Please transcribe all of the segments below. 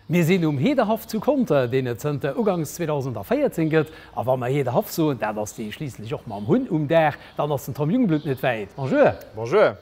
Mir sinn um Heederhaff zu Conter, deen et zënter ugangs 2014 gëtt. A wa mer Heederhaff soen, dat ass dee schliisslech och mam Hunn um Daach, dann ass den Tom Jungblut net wäit. Bonjour! Bonjour!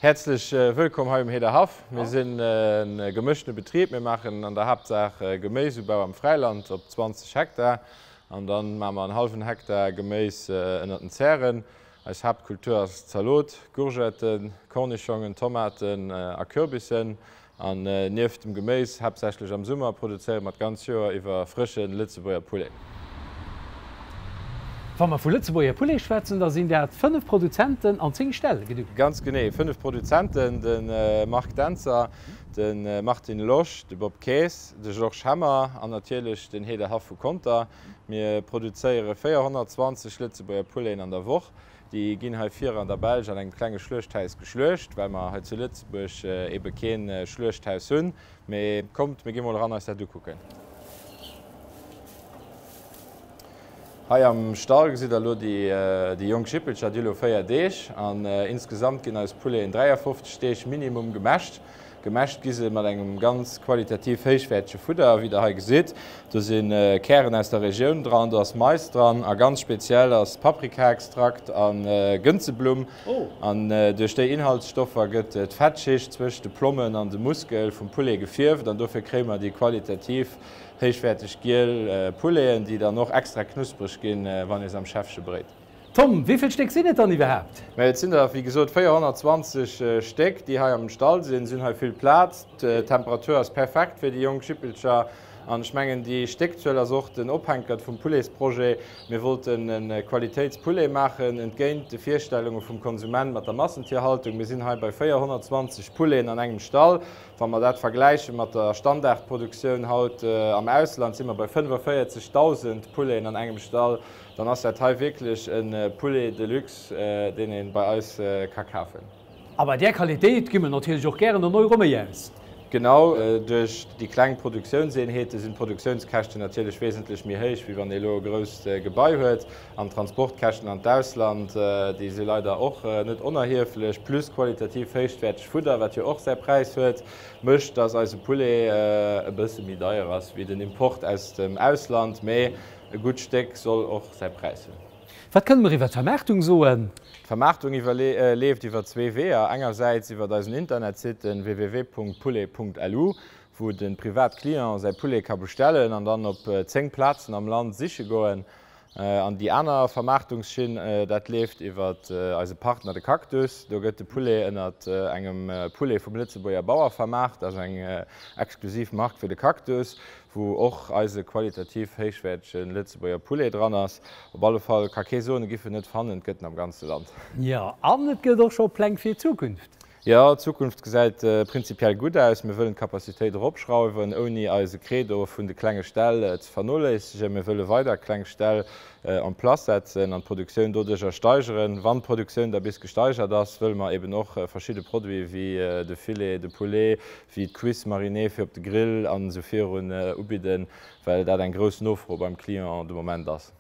Häerzlech wëllkomm hei um Heederhaff. Mir sinn e gemëschtene Betrib. Mir maachen an der Haaptsaach Geméisubau am Fräiland op 20 Hektar an dann maache mer en hallwen Hektar Geméis ënnert den Zären. Eis Haaptkultur ass Zalot, Courgetten, Cornichongen, Tomaten a Kürbissen. An nieft dem Geméis, haaptsächlech am Summer, produzéiere mer d'ganz Joer iwwer frësche Lëtzebuerger Poulet. Wa mer vu Lëtzebuerger Poulet schwätzen, da sinn dat 5 Produzenten an 10 Ställ, gedu? Ganz genee, 5 Produzenten, de Marc Dentzer, de Martin Losch, de Bob Kaes, de Georges Hemmer an natierlech den Heder Haff vu Conter. Mir produzéiere 420 Lëtzebuerger Pouleten an der Woch. Déi ginn hei vir an der Belsch an engem klenge Schluechthaus geschluecht, well mer hei zu Lëtzebuerg ebe kee Schluechthaus hunn. Mee kommt, mir gi mol eran eis dat ukucken. Hei am Stall gesitt der elo déi jonk Jippelcher, déi hu elo 4 Deeg an insgesamt ginn eis Pouleten 53 Deeg minimum gemäscht. Gemäscht gi se mat engem ganz qualitativ héichwäertege Fudder, wéi der hei gesitt. Do si Kären aus der Regioun dran, do ass Mais dran a ganz speziell ass Paprikaextrakt a Gënzeblumm. An duerch déi Inhaltsstoffer gëtt d'Fettschicht zwëscht de Plommen an dem Muskel vum Poulet gefierft an dofir kréie mer déi qualitativ héichwäerteg giel Pouleten, déi dann och extra knuspreg ginn, wann ee se am Schäffche bréit. Tom, wéi vill Stéck sinn et dann iwwerhaapt? Mä et sinn der, wéi gesot, 420 Stéck, déi hei am Stall sinn. Si hunn hei vill Plaz, d'Temperatur ass perfekt fir déi jonk Jippelcher. An ech mengen, déi Stéckzuel ass och den Ophänkert vum Pouletsprojet. Mir wollten e Qualitéitspoulet maachen, entgéint de Virstellunge vum Konsument mat der Massentierhaltung. Mir sinn hei bei 420 Pouleten an engem Stall. Wa mer dat vergläiche mat der Standardproduktioun haut am Ausland, si mer bei 45.000 Pouleten an engem Stall. Dann ass dat hei wierklech e Poulet de luxe, deen ee bei eis ka kafen. A bei där Qualitéit gi mer natierlech och gären en Euro méi aus. Genau, duerch déi kleng Produktiounseenheete sinn d'Produktiounskäschten natierlech wesentlech méi héich, wéi wann ee elo e grousst Gebai huet. An d'Transportkäschten an d'Ausland, déi si leider och net onerhieflech. Plus qualitativ héichwäerteg Fudder, wat jo och säi Präis huet, mécht, dass eise Poulet e bësse méi deier ass wéi den Import aus dem Ausland. Mee E gutt Stéck soll och säi Präis hunn. Wat kënne mer iwwer d'Vermaartung soen? D'Vermaartung leeft iwwer zwee Weeër, engersäits iwwer eisen Internetsite www.poulet.lu, wou de Privatclient säi Poulet ka bestellen an dann op 10 Plazen am Land siche goen. An déi aner Vermaartungsschinn, dat leeft iwwer eise Partner de Cactus. Do gëtt de Poulet ënnert engem Poulet vum Lëtzebuerger Bauer vermaart. Dat ass eng exklusiv Mark fir de Cactus. wou och eise qualitativ héichwäertege Lëtzebuerger Poulet dran ass. Op alle Fall ka kee soen, e giff en net fannen, et gëtt en am ganze Land. Jo, an et gëtt och scho Pläng fir d'Zukunft. Jo, d'Zukunft gesäit prinzipiell gutt aus. Mir wëllen d'Capacitéit eropschrauwen, ouni eise Credo vun de klenge Ställ ze vernoléissegen. Mir wëlle weider kleng Ställ en place setzen an d'Produktioun doduercher steigeren. Wann d'Produktioun da bis gesteigert ass, wëlle mer eben och verschidde Produite wéi de Filet de poulet, wéi d'Cuisse marinée fir op de Grill an esou virun ubidden, well dat eng grouss Nofro beim Client de Moment ass.